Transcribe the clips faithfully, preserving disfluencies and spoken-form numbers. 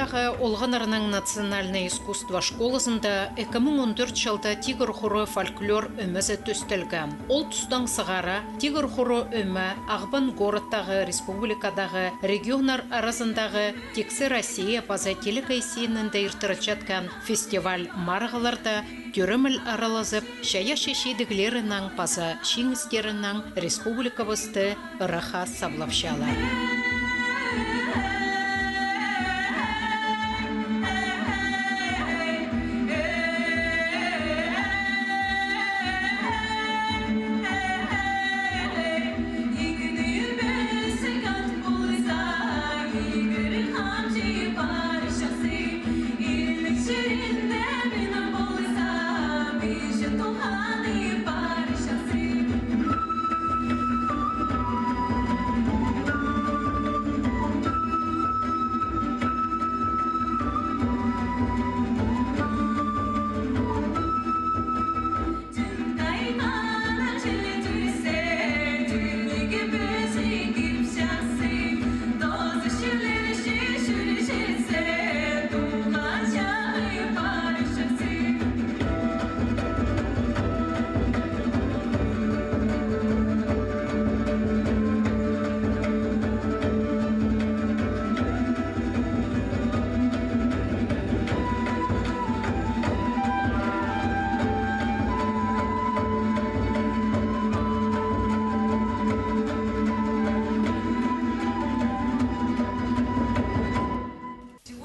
Олғаннарның национальнай искусство школазында ікі муң он тӧрт чылда «Тигір хуры» фольклор ӧмезі тӧстелген. Ол тустаң сығара «Тигір хуры» ӧме Ағбан городтағы, республикадағы, регионнар аразындағы, тиксі Россия паза телекей синінде иртірілчеткен фестиваль-марығларда тӧреміл аралазып, чайаачы чидіглерінең паза чиңістерінең республикабысты ырахха саблапчалар.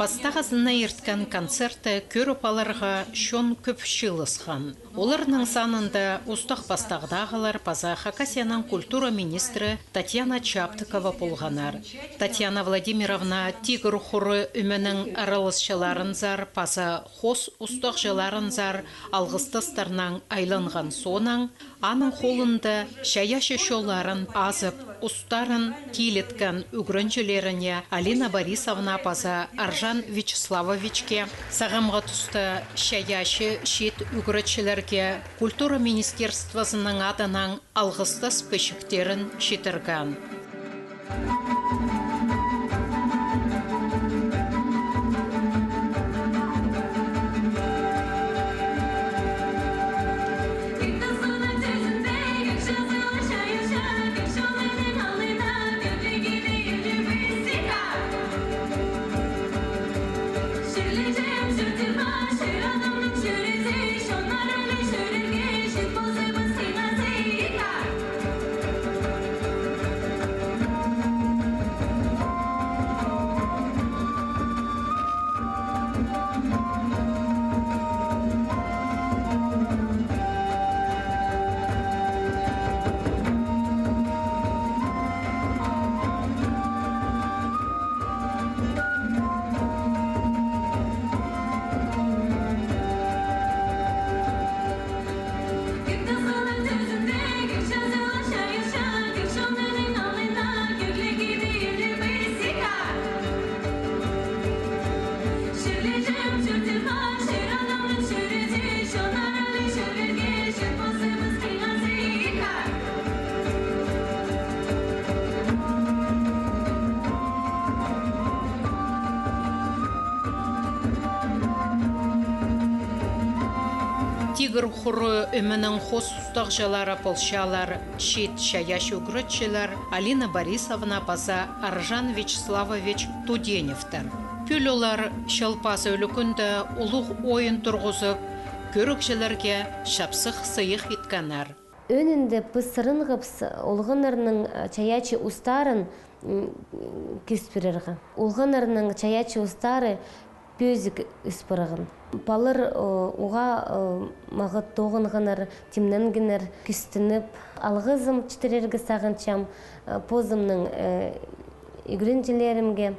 Пастағызына ирткен концертті кӧріп аларға чон кӧп чыылысхан. Оларның санында устағ-пастағдағылар паза Хакасияның культура министрі Татьяна Чаптыкова полғаннар. Татьяна Владимировна «Тигір хуры» ӧменің араласчыларынзар паза хоос устағҷыларынзар алғыстастарнаң айланған соонаң, аның холында чайаачы чолларын азып, устарын киліткен ӱгренҷілеріне Алина Борисовна паза Аржан Вячеславовичке, сағамғы туста чайаачы чиит ӱгретчілерге культура министерствозының адынаң алғыстас пічіктерін читірген. «Тигір хуры» ӧменің хоос устағҷылары полчалар чиит чайаачы ӱгретчілер Алина Борисовна паза Аржан Вячеславович Туденевтер. Пӱӱл олар Чыл пазы ӱлӱкӱнде улуғ ойын турғызып, кӧрігҷілерге чапсых сыйых иткеннер. Ӧӧнінде піс сырынғабыс олғаннарның, э, чайаачы устарын, м, кис пирерге. Олғаннарның чайаачы устары пӧзік ис парған. Палалар, э, уғаа, э, мағат тоғынғаннар, тимненгеннер, кӱстеніп, алғызым читірерге сағынчам, э, позымның, э, ӱгренҷілерімге,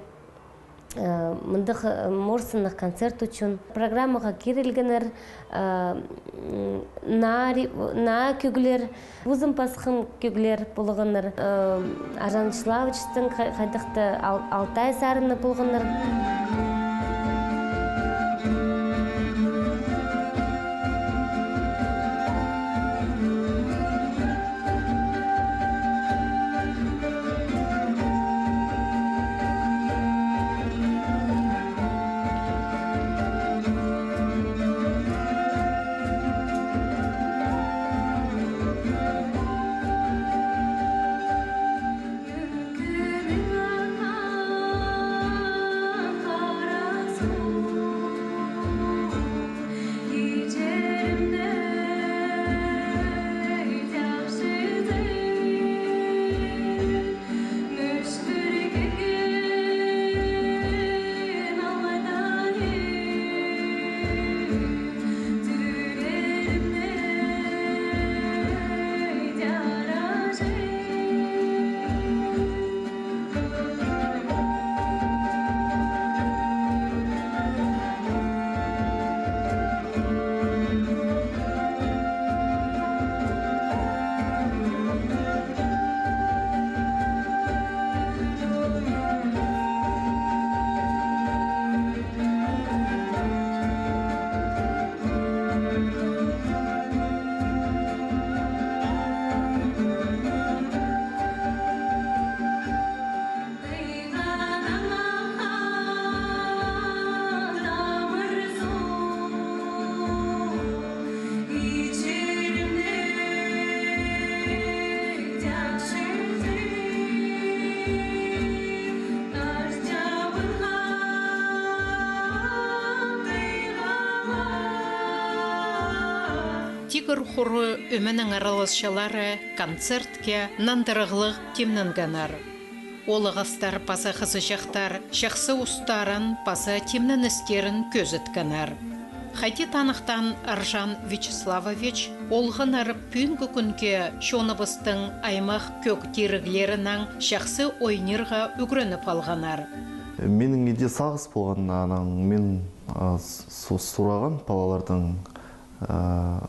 э, мындағ, э, морсыннығ концерт ӱчӱн. Программаға кирілгеннер, э, м, наа ри-, наа кӧглер, позым пасхам кӧглер полғаннар, э, Аржан Вячеславовичтің хай-, хайдағ-да ал-, «Алтай» сарыны полғаннар. Тигір хуры ӧменің араласчылары концертке нандырығлығ тимненгеннер. Оолағастар паза хызыҷахтар чахсы устарын паза тимненістерін кӧзіткеннер. Хайди таныхтаан Аржан Вячеславович, олғаннар пӱӱнгі кӱнге чоныбыстың аймах кӧг тиріглерінең чахсы ойнирға ӱгреніп алғаннар. Минің иде сағыс полған, анаң мин, а, с-, су-, сурағам палалардаң, а,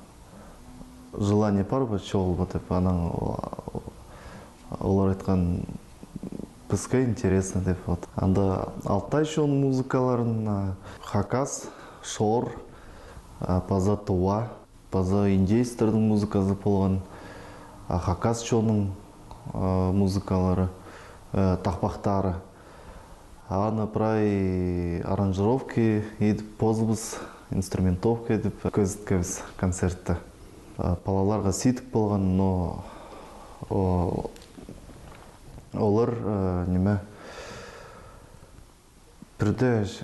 желание пар ба, чоғыл ба, тіп, анаң, о-, олар айтхан, піске интересно, тіп, вот. Анда алтай чон музыкаларын, а, хакас, шор, а, паза тува, паза индеецтердің музыказы полған, а, хакас чонның, а, музыкалары, э, тахпахтары. Аны прай аранжировка идіп, позыбыс инструментовка идіп кӧзіткебіс концертті. А, палаларға сидік полған, но, о, олар, э, ниме, пірдее ч-,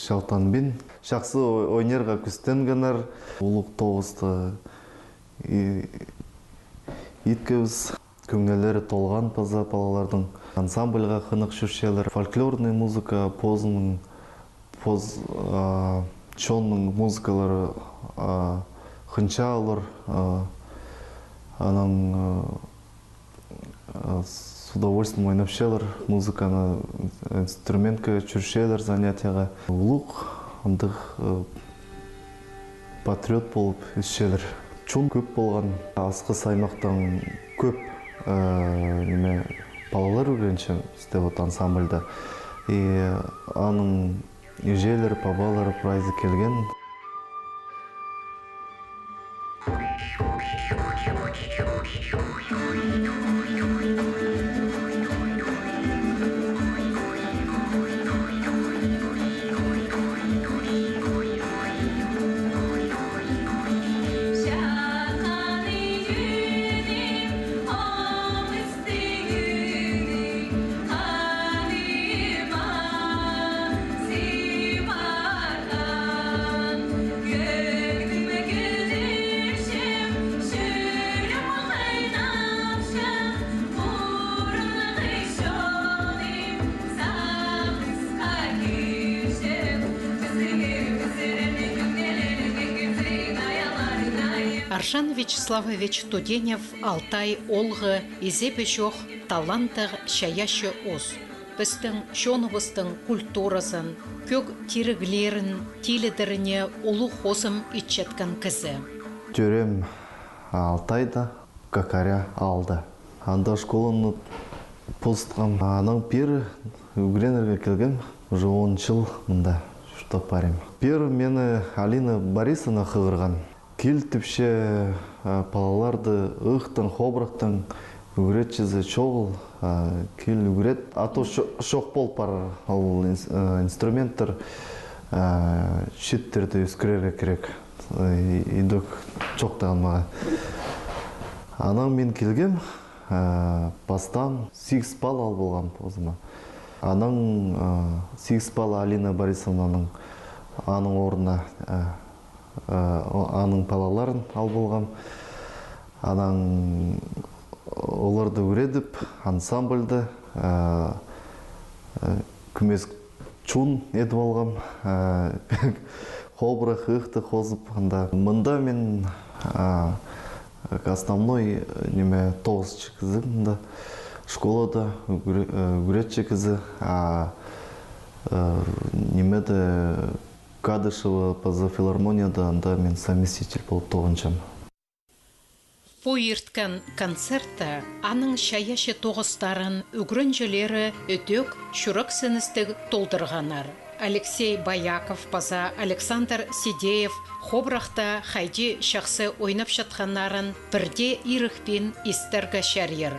чалтанбин. Чахсы о-, ойнирға кӱстенгеннер. Улуғ тоғысты и-, иткебіс. Кӧңнілері толған паза палаларның. Ансамбльға хынығ чӧрчелер. Фольклорный музыка, позының, поз-, а, чонның музыкалары, а, хынча олар, а, анаң, а, а, с удовольствием ойнапчалар музыканы, инструментке чӧрчелер занятиеға. Улуғ андағ, э, патриот полып ӧсчелер. Чон кӧп полған, Асхыс аймахтаң кӧп, э, ниме, палалар ӱгренче пісте вот ансамбльда. И аның іҷелері, пабалары прайзы килген. Аржан Вячеславович Туденев Алтай олғы изебі чох таланттығ чайаачы ус. Пістің чоныбыстың культуразын, кӧг тиріглерін тилідеріне улуғ хозым итчеткен кізі. Тӧреем Алтайда, Кокаря аалда. Анда школаны позытхам, анаң пеер ӱгренерге килгем, уже он чыл мында чуртап парим. Пеер мені Алина Борисовна хығырған. Кил, тіпче, а, палаларды ыыхтаң, хобырахтаң ӱгретчезі чоғыл, а, кил ӱгрет. А то чо-, чох пол парар ол инс-, а, инструменттер, а, чииттерді ӧскірерге кирек. И, идӧк чоохтаған мағаа. Анаң мин килгем, а, пастаам сигіс пала ал полғам позыма. Анаң, а, сигіс пала Алина Борисовнаның, аның орнына, а, Э, о-, аның палаларын ал полғам. Анаң оларды ӱгредіп, ансамбльді, э, э, кӧмес чон идіп алғам. Э, хобырах, ыыхты хозып, анда. Мында мин, а, основной, э, ниме, тоғысчы кізі мында. Школада ӱгре-, э, ӱгретчі кізі, а, э, нимеде, Кадышева паза филармонияда, анда мин заместитель полып тоғынчам. Пу ирткен концертте аның чайаачы тоғыстарын ӱгренҷілері ідӧк чӱрексіністіг толдырғаннар. Алексей Бояков паза Александр Сидеев хобырахта хайди чахсы ойнапчатханнарын пірдее ирікпин истерге чарир.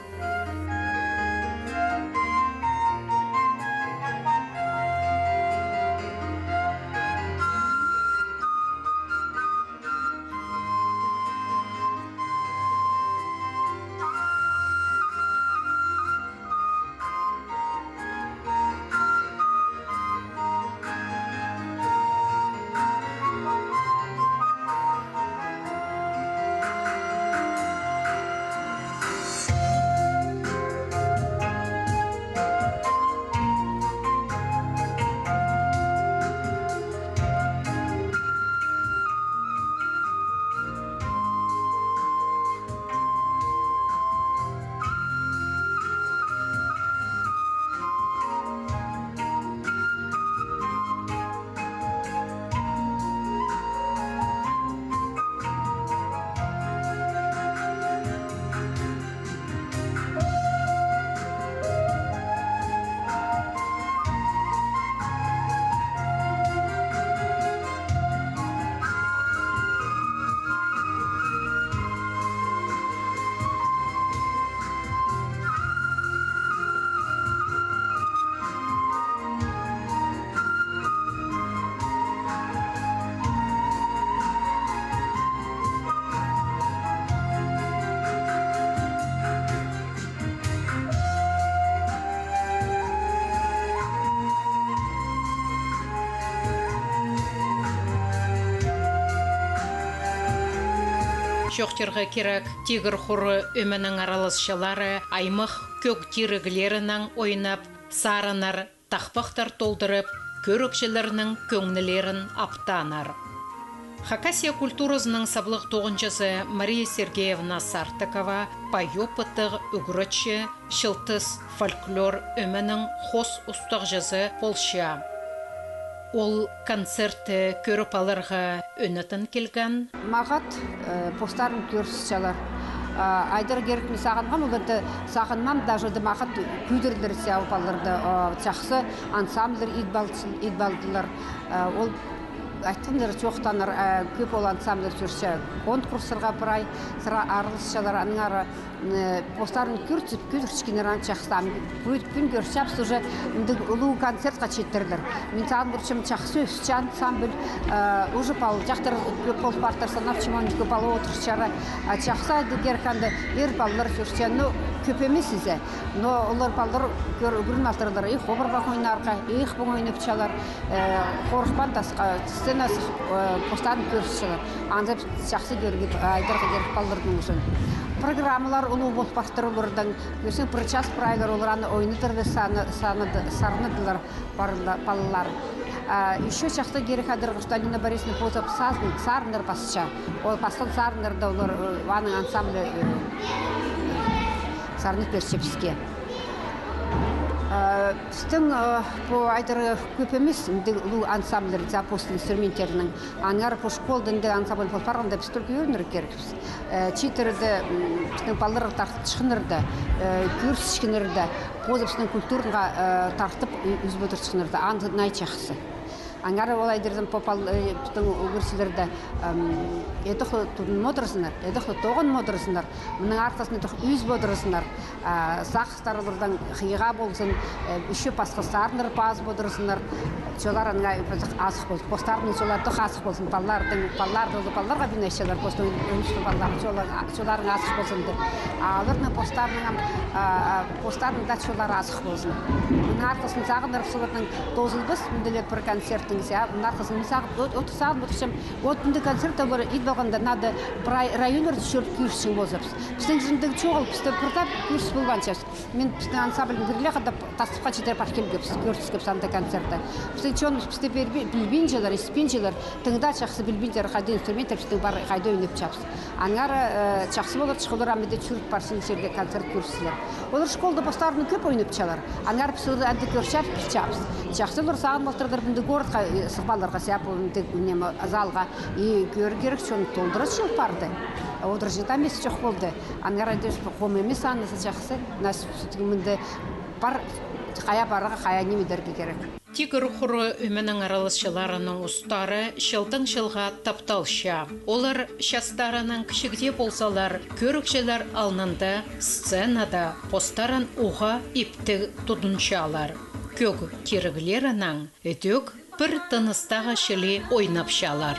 Чоохтирға кирек, «Тигір хуры» ӧменің араласчылары аймах кӧг тиріглерінең ойнап, сарыннар, тахпахтар толдырып, кӧрігҷілернің кӧңнілерін аптааннар. Хакасия культуразының саблығ тоғынҷызы Мария Сергеевна Сартыкова пай опыттығ ӱгретчі, «Чылтыс» фольклор ӧменің хоос устағҷызы полча. Ол концертті кӧріп аларға ӧнетін килген. Мағат, э, постарын кӧрісчелер. А, айдар кирек, мин сағынғам оларды, сағынмаам, даже да мағат кӧдірілерзе, ол палаларды, а, чахсы ансамбльлер идіп алдылар, идіп алдылар. А, ол айтханнар, чоохтааннар, а, кӧп ол ансамбльлер чӧрче конкурстарға прай, сыра араласчалар, аннаңар, э, постарын кӧрче, кӧдірчеткеннер аны чахсы. Ам пӱӱн кӧрчебіс, уже мындағ улуғ концертке читірлер. Мин сағын пирчем, чахсы ӧсче ансамбль, э, уже палҷахтар кӧп пол партыр, санап чимон кӧп пала одырчалар. А чахсы айдар кирек, анда ир палалар чӧрче, ну, кӧп нимес ізе. Но олар палалар кӧр-, ӱгреніп алдырлар, и хобырға ойнарға, и ах паң ойнапчалар. Э, хорыхпаан тасха, сценазы, э, постарын кӧрісчелер. Анда чахсы кӧрерге, айдарға кирек палаларның ӱчӱн. Программалар улуғ пол партыр оларның. Кӧрзең, пір час прайлар олар аны ойнадырлар, саны-, саны-, сарнадырлар палалар. А ещё чахсы кирек айдарға, что Алина Борисовна позы сазын, сарыннар пасча. Ол пасхан сарыннарны олар, э, аның ансамблі, э, сарнап пирче піске. Э, пістің, э, пу айдар кӧп нимес, мындағ улуғ ансамбльлер, запас инструменттернің. Аннаңар пу школада андағ ансамбль пол парғанда, піс только ӧрінерге кирекпіс. Э, читірлерде, м, пістің палалар тартчатханнарда, э, кӧрісчетхеннерде, позы пістің культураға, э, тартып, ӱ-, ӱзіп одырчатханнарда, аны най чахсы. Аннаңар ол айдарзам пу пал-, э, пістің ӱгретчілерде, м, идӧк ла тудынып одырзыннар, идӧк ла тоғынып одырзыннар, мының арғызын идӧк ӱзіп одырзыннар. А, сағыстар оларның хыйға ползын, э, ещё пасха сарыннар пазып одырзыннар. Чоллар аннаңар азых ползын. Постарының чоллары даа азых ползын. Палаларның, палалар даа, палаларға пӱӱн айтчалар, постың ӧніскі палалар, чоллар, а, чолларың азых ползын дее. А оларның постарының, а, а, постарының даа чоллары азых ползын. Мының арғызын сағыннар, соларның тоозылбас, мындағ пір концерттің, а, мының арғызын мин сағын, от, от сағын одырчам, от мындағ концерт олар идіп алғанда, надо прай районнарда чӧріп кӧрісчең ползабыс. Пістің чонда чоғыл, пісті пірдее кӧріс полбинчабыс. Мин пістің ансамбльнің пірле хада Тастыпха читіре пар килгебіс, кӧріскебіс анда концертте. Пістің чоныбыс пісті пілбинчелер, испинчелер, тың даа чахсы пілбинчелер, хайда инструменттер пістің пар, хайда ойнапчабыс. Аннаңар, э, чахсы полар, чох, олар ам иде чӧріп парзын, чирде концерт кӧрзіннер. Олар школада постарының кӧп ойнапчалар. Аннаңар піс оларны анда кӧрчебіс, пілчебіс. Чахсы олар сағын полтырлар мындағ городха, э, сығып аларға, сыйа пу мындағ, неме, залға. И кӧрерге кирек, чон толдыра чыыл парды. Одырҷаң даа мис чох полды. Аннаңар анда хомай мис, анзы чахсы. Нас всё-таки мында пар, хайа парарға, хайа ниме идерге кирек. «Тигір хуры» ӧменің араласчыларының устары чылдаң чылға тапталча. Олар частарынаң кічіг дее ползалар, кӧрігҷілер алнында, сценада постарын уғаа иптіг тудынчалар. Кӧг тиріглерінең ідӧк пір тыныстағы чіли ойнапчалар.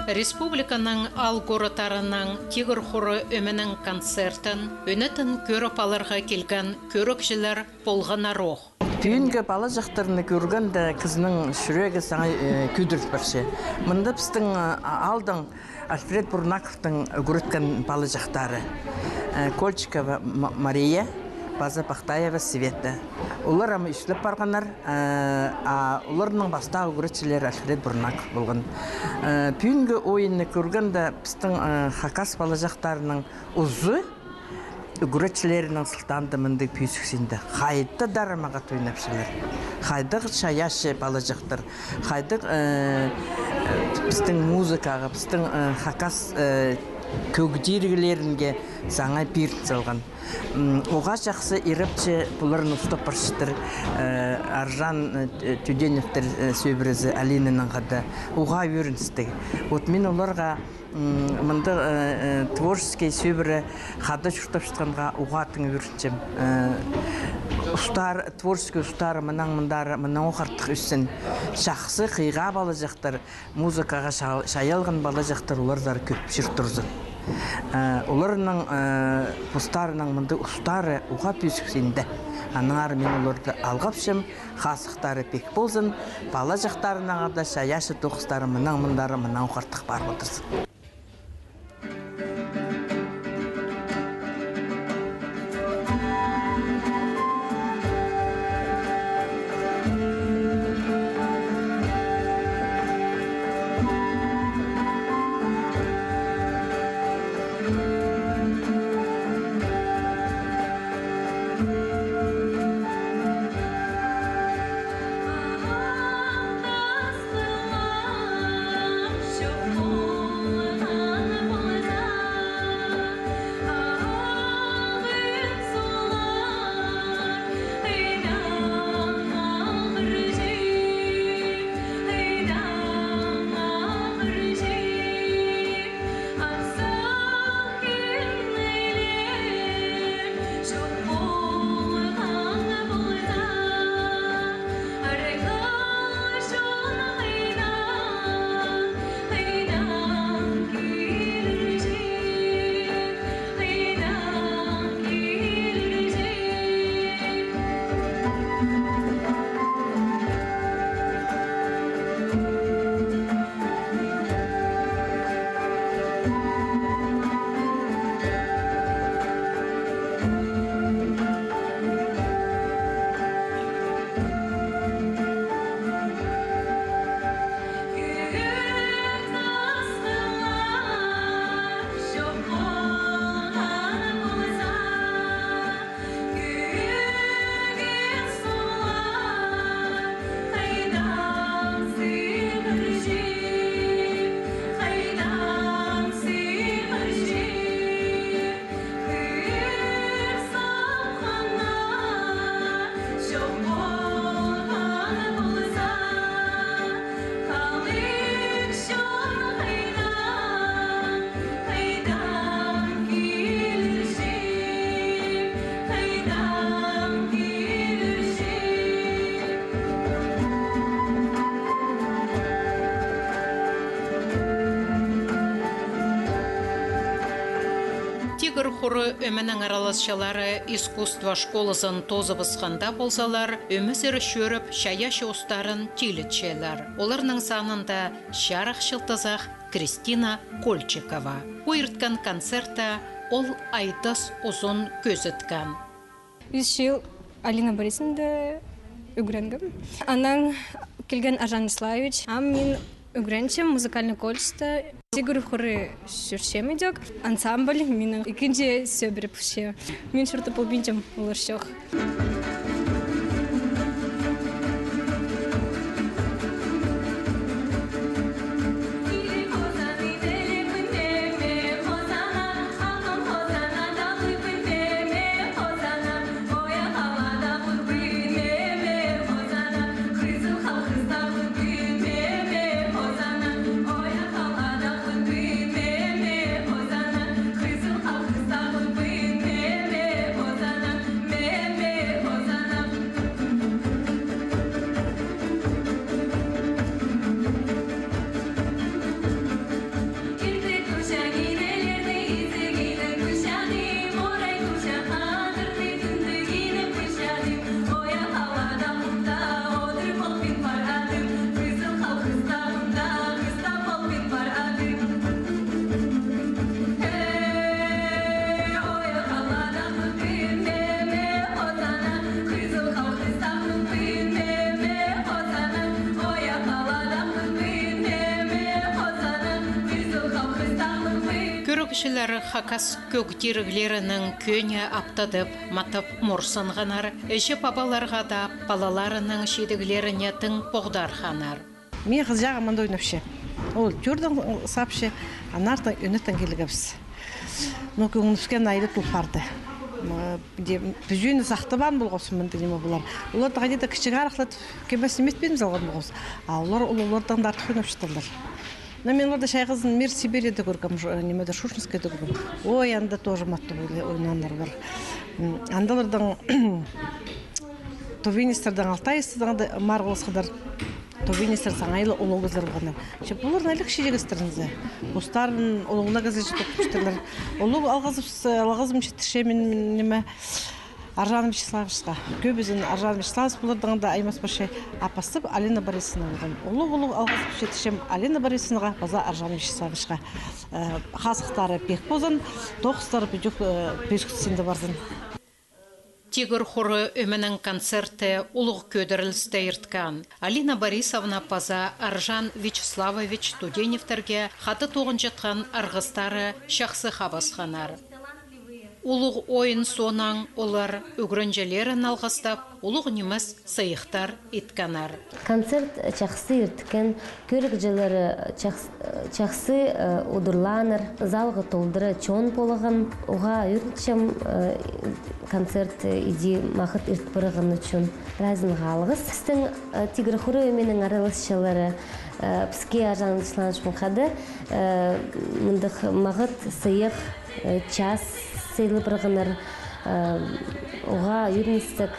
Республиканың аал городтарынаң «Тигір хуры» ӧменің концертін ӧнетін кӧріп аларға килген кӧрігҷілер полғаннар ох. Пӱӱнгі палаҷахтарны кӧргенде, кізінің чӱрегі саңай, э, кӧдіріл парча. Мында пістің, э, аалдаң Альфред Бурнаковтың ӱгреткен палаҷахтары, э, Кольчикова М-, Мария паза Пахтаева Света. Олар ам ӧсче парғаннар, э, а оларның пастағы ӱгретчілері Альфред Бурнаков полған. Э, пӱӱнгі ойынны кӧргенде, пістің, э, хакас палаҷахтарының узы ӱгретчілерінің сылтаанда мындағ пӧзік синде. Хайдағ даа мағат ойнапчалар. Хайдағ чайаачы палаҷахтар. Хайдағ, э, э, пістің музыкаға, пістің, э, хакас, э, кӧг тиріглерінге саңай пирін салған. М, уғаа чахсы ирепче пуларны устап парчатыр, э, Аржан, э, Тюденевтер, э, сӧбірезі Алинанаң хада. Уғаа ӧріністіг. Вот мин оларға, м, мында, э, э, творческий сӧбіре хада чуртапчатханға уғаа тың ӧрінчем. Э, устар, творческий устары мынаң мындар, мынаң ох артых ӧссін. Чахсы хыйға палаҷахтар, музыкаға ча-, чайалған палаҷахтар, оларзар кӧп чир турзын. Э, оларның, э, постарының мындағ устары уғаа пӧзік синде. Аннаңар мин оларды алғапчам, хазыхтары пик ползын, палаҷахтарынаңар даа чайаачы тоғыстары мынаң мындар, мынаң ох артых пар полтырзын. «Тигір хуры» ӧменің араласчылары искусство школазын тоозыбысханда ползалар, ӧмезер чӧріп, чайаачы устарын тилетчелер. Оларның санында чарых чылтызах Кристина Кольчикова. Пу ирткен концертте ол ай тас узун кӧзіткен. Ӱс чыл Алина Борисовнада ӱгренгем. Анаң килген Аржан Ислаевич. Ам мин ӱгренчем музыкальный колледжте. «Тигір хуры» чӧрчем идӧк. Ансамбль минің ікінҷі сӧбіре пусча. Мин чуртап полбинчам, олар чох. Чылар хакас кӧг тиріглерінең кӧні аптадып, матап морсанғаннар, іҷе-пабаларға даа, палаларының чидіглеріне тың поғдарханнар. Мин хызыҷағым мында ойнапча. Ол тӧрдең сапча, аннаңар ӧнетін килгебіс. Ну, кӧңнібіске найылып тулып парды. М, де, пӱзӱні сахтабаан полғабыс мында, ниме, полар. Оларны хайди-да кічіг арахлатып, кемес ниме итпин салған полғабыс. А олар, ол, олардаң даа артых ойнапчатырлар. Но мин оларны чайғызын Мир Сибириде кӧргем, ж-, нимеде, Шушенскийде кӧргем. Ой, анда тоже матап ойнааннар пар. М, анда оларның тувинецтернең, алтаецтернең дее марығласханнар. Тувинецтер саңай ла улуғ кізілер полғаннар. Че пулар ниме іле кічіҷек кізілер зе. Постарын улуғлар кізі читіп пӱстірлер. Улуғ алғызып, алғызым читірчем мин, мин, ниме, Аржан Вячеславовичке. Кӧбізін Аржан Вячеславович пулардаң даа аймас парча, а пастап Алина Борисовна полған. Улуғ-улуғ алғызып читірчем Алина Борисовнаға паза Аржан Вячеславовичке. Э, хазыхтары пик ползын, тоғыстары пӱдік, э, пӧзік синде парзын. Тигір хуры ӧменің концерті улуғ кӧдірілісті ирткен. Алина Борисовна паза Аржан Вячеславович Туденевтерге хада тоғынчатхан арғыстары чахсы хабысханнар. Улуғ ойын соонаң олар ӱгренҷілерін алғыстап, улуғ нимес сыйыхтар иткеннер. Концерт чахсы ирткен, кӧрігҷілері чахс-, чахсы, э, удурлааннар, залға толдыра чон полған. Уғаа ӱгренчем, э, концерт, э, иди мағат ирт парған ӱчӱн. Разинға алғыс. Пістің, э, Тигір хуры ӧменің араласчылары, э, піске Аржан Вячеславовичпен хада, э, мындағ мағат сыйых, э, час сыйлап парғаннар, э, уғаа ӱгреністік.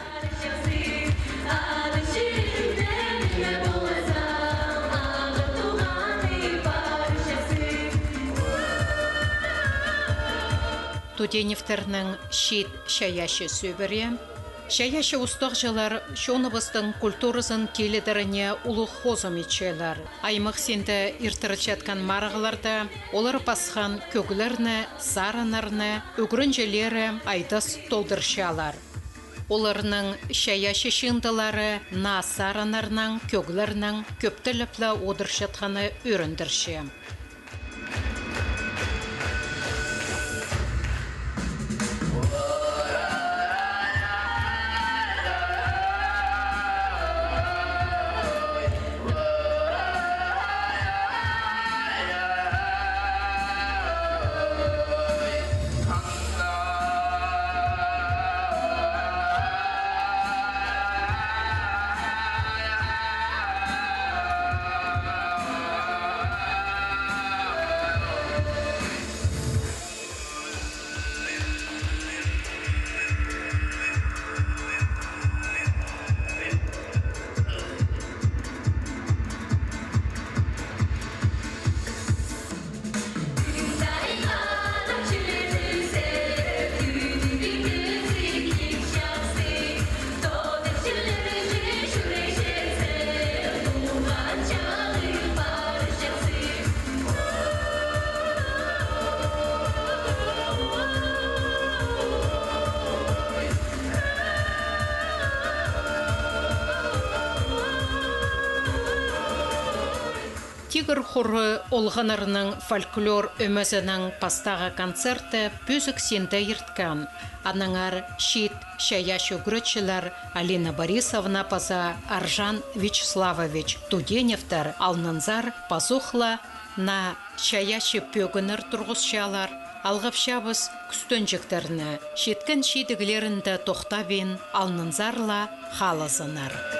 Туденевтернің чиит чайаачы сӧбіре. Чайаачы устағҷылар чоныбыстың культуразын тилідеріне улуғ хозым итчелер. Аймах синде иртірілчеткен марығларда олар пасхан кӧглерні, сарыннарны ӱгренҷілері айдас толдырчалар. Оларның чайаачы чыындылары наа сарыннарнаң, кӧглернең кӧп тілеп ле одырчатханы ӧріндірче. Тигір хуры олғаннарның фольклор ӧмезінің пастағы концерті пӧзік синде ирткен. Аннаңар чиит чайаачы ӱгретчілер Алина Борисовна паза Аржан Вячеславович Туденевтер алнынзар пазох ла наа чайаачы пӧгіннер турғысчалар, алғапчабыс кӱстенҷектерні, читкен чидіглерінде тохтабин, алнынзар ла халызыннар.